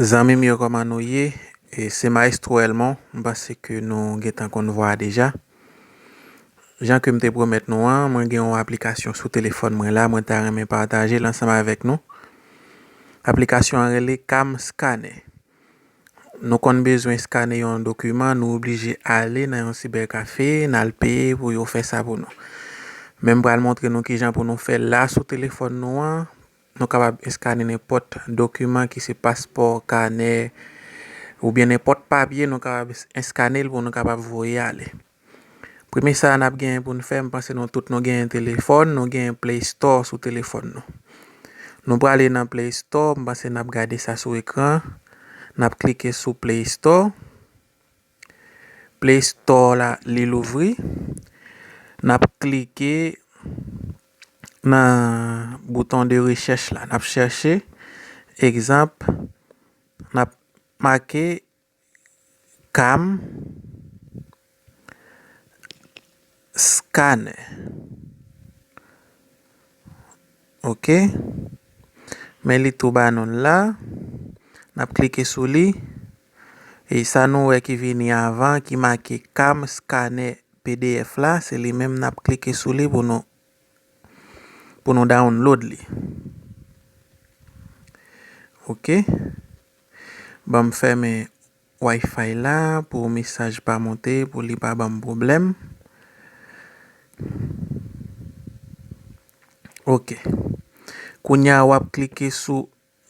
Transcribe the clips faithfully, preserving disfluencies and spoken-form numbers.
Zanmi m yo, kòman nou ye? E se Maestro Elmon, m panse ke nou gentan konn vwa a deja. Jan ke m te pwomèt nou an, mwen gen yon aplikasyon sou telefòn mwen la, mwen ta renmen pataje l ansanm avèk nou. Aplikasyon an rele Cam Scanner. Nou konn bezwen eskane yon dokiman, nou oblije ale nan yon sibèkafe, n al peye pou yo fè sa pou nou. Men m pral montre nou kijan pou nou fè l la sou telefòn nou an. Nou kapab eskane nenpòt dokiman ki se paspò, kanè, oubyen nenpòt papye, nou kapab eskane l pou nou kapab voye ale. Premye sa n ap genyen pou n fè, m panse nou tout nou genyen telefòn, nou genyen Play Store sou telefòn nou. Nou prale nan Play Store, m panse n ap gade sa sou ekran. N ap klike sou Play Store. Play Store la, li louvri. N ap klike nan bouton de rechèch la. N ap chèche, egzanp, n ap make Cam Scanner. Ok. Men li tou ba nou l la. N ap klike sou li. E sa nou wè ki vini avan, ki make Cam Scanner P D F la, se li menm n ap klike sou li pou nou, pou nou download li. Ok. Ban m fèmen Wi-Fi la pou mesaj pa monte, pou li pa ban m pwoblèm. Ok. Kounye a w ap klike sou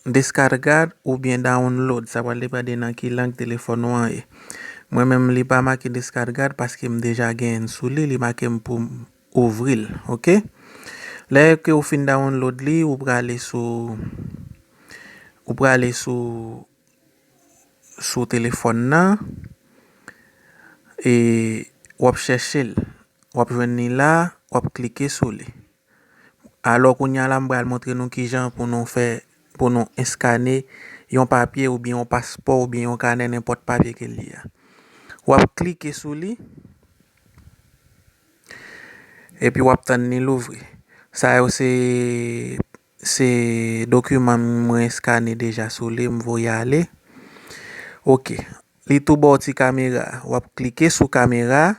descargar oubyen download. Sa pral depann de nan ki lang telefòn ou an ye. Mwen menm, li pa make descargar paske m deja genyen l sou li, li make m pou m ouvri l, ok? Lè ke ou fin download li, ou prale sou, ou prale sou, sou telefòn nan, e w ap chèche l. W ap jwenn li la, w ap klike sou li. Alò, kounye a la, m pral montre nou kijan pou nou fè, pou nou eskane yon papye oubyen yon paspò oubyen yon kanè, nenpòt papye ke l ye a. W ap klike sou li, epi w ap tann li louvri. Sa yo se, se dokiman mwen eskane deja sou li, m voye ale. Ok. Li tou ba w ti kamera. W ap klike sou kamera.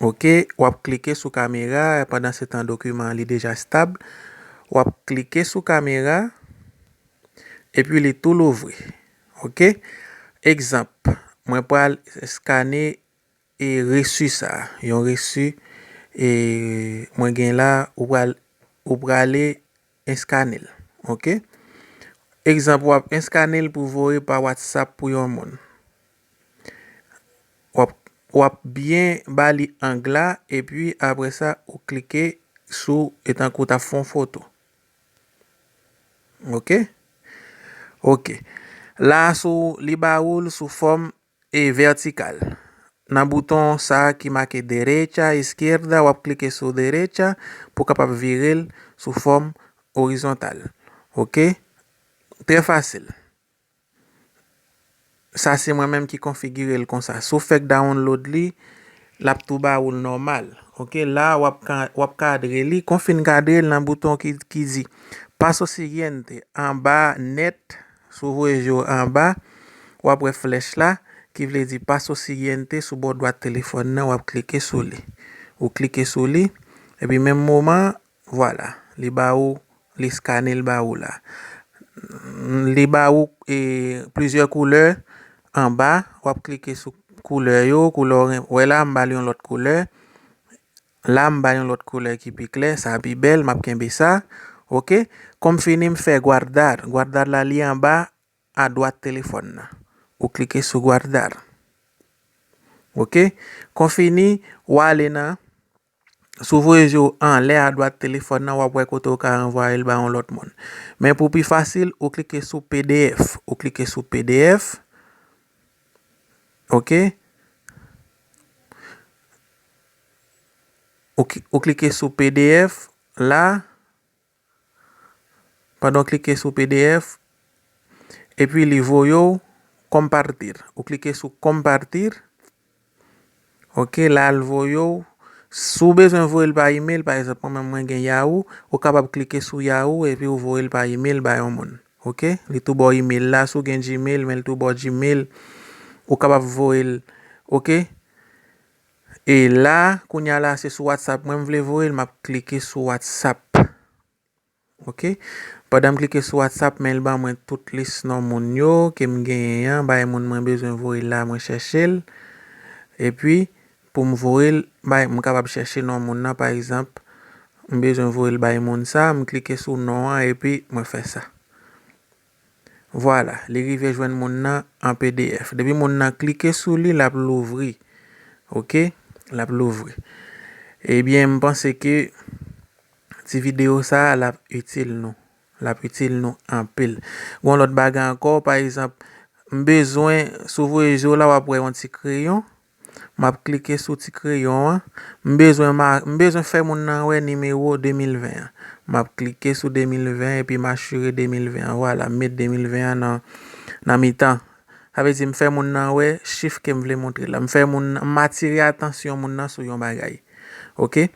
Ok, w ap klike sou kamera, pandan se tan dokiman an li deja stab. W ap klike sou kamera, epi li tou louvri. Ok? Egzanp, mwen pral eskane e resi sa, yon resi e mwen gen la, ou pral, ou prale eskane l. Ok? Egzanp, w ap eskane l pou voye pa WhatsApp pou yon moun. W ap, w ap byen ba li ang la, epi apre sa, ou klike sou, e tankou w t ap fè yon foto. Ok? Ok. La, sou, li ba ou l sou fòm e vètikal. Nan bouton sa a ki make derecha, izkyèda, w ap klike sou derecha pou w kapab vire l sou fòm orizontal. Ok? Trè fasil. Sa se mwen menm ki konfigire l konsa. Si w fèk download li, l ap tou ba ou l nòmal. Ok, la w ap ka, w ap kadre li. Kon w fin kadre l nan bouton ki, ki di Paso Siguiente anba nèt, si w voye je w anba, w ap wè flèch la, ki vle di Paso Siguiente sou bò dwat telefòn nan, w ap klike sou li. Ou klike sou li, epi menm moman, vwala, li ba ou, li eskane l ba ou la. Li ba ou, e, plizyè koulè anba, w ap klike sou koulè yo, koulè w ren-, wè la, m ba l yon lòt koulè. La, m ba l yon lòt koulè ki pi klè, sa pi bèl, m ap kenbe sa. Ok? Kon m fini, m fè guardar. Guardar la, li anba, adwat telefòn nan. Ou klike sou guardar. Ok? Kon fini, w ale nan, si w voye je w anlè adwat telefòn nan, w ap wè kote w ka ranvwaye l ba yon lòt moun. Men pou pi fasil, ou klike sou P D F. Ou klike sou P D F. Ok? Ou ki-, ou klike sou P D F la. Pandan w klike sou P D F, epi li voye w compartir. Ou klike sou compartir. Ok, la l voye w Si w bezwen voye l pa email, pa egzanp, mwen menm mwen gen Yahoo, ou kapab klike sou Yahoo epi w voye l pa email ba yon moun. Oke? Li tou ba w email la, si w gen Gmail, men li tou ba w Gmail, ou kapab voye l. Oke? E la, kounye a la, se sou WhatsApp mwen m vle voye l, m ap klike sou WhatsApp. Oke? Pandan m klike sou WhatsApp, men l ban mwen tout lis non moun yo ke m genyen an, bay moun mwen bezwen voye la, mwen chèche l. Epi, pou m voye l, bay, m kapab chèche non moun nan, pa egzanp, m bezwen voye l bay moun sa, m klike sou non an, epi mwen fè sa. Vwala, li rive jwenn moun nan an P D F. Depi moun nan klike sou li, l ap louvri. Oke? L ap louvri. Ebyen, m panse ke ti videyo sa a, l ap itil nou. L ap itil nou anpil. Gon lòt bagay ankò, pa egzanp, m bezwen, si w voye je w la, w ap wè yon ti kreyon. M ap klike sou ti kreyon an. M bezwen, ma, m bezwen fè moun nan wè nimewo de mil ven an. M ap klike sou de mil ven epi m asire de mil ven an. Vwala, m met de mil ven an nan, nan mitan. Sa vle di m fè moun nan wè chif ke m vle montre la. M fè moun nan, m atire atansyon moun nan sou yon bagay. Oke?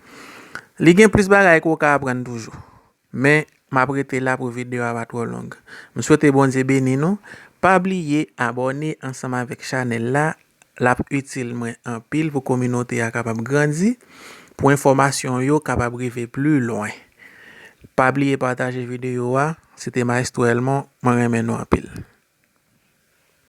Li gen plis bagay ke w ka aprann toujou. Men, m ap rete la pou videyo a pa twò long. M swete Bondye beni nou. Pa bliye abòne ansanm avèk chanèl la. L ap itil mwen anpil pou kominote a kapab grandi, pou enfòmasyon yo kapab rive pli lwen. Pa bliye pataje videyo a. Se te Maestro Elmon. Mwen renmen nou anpil.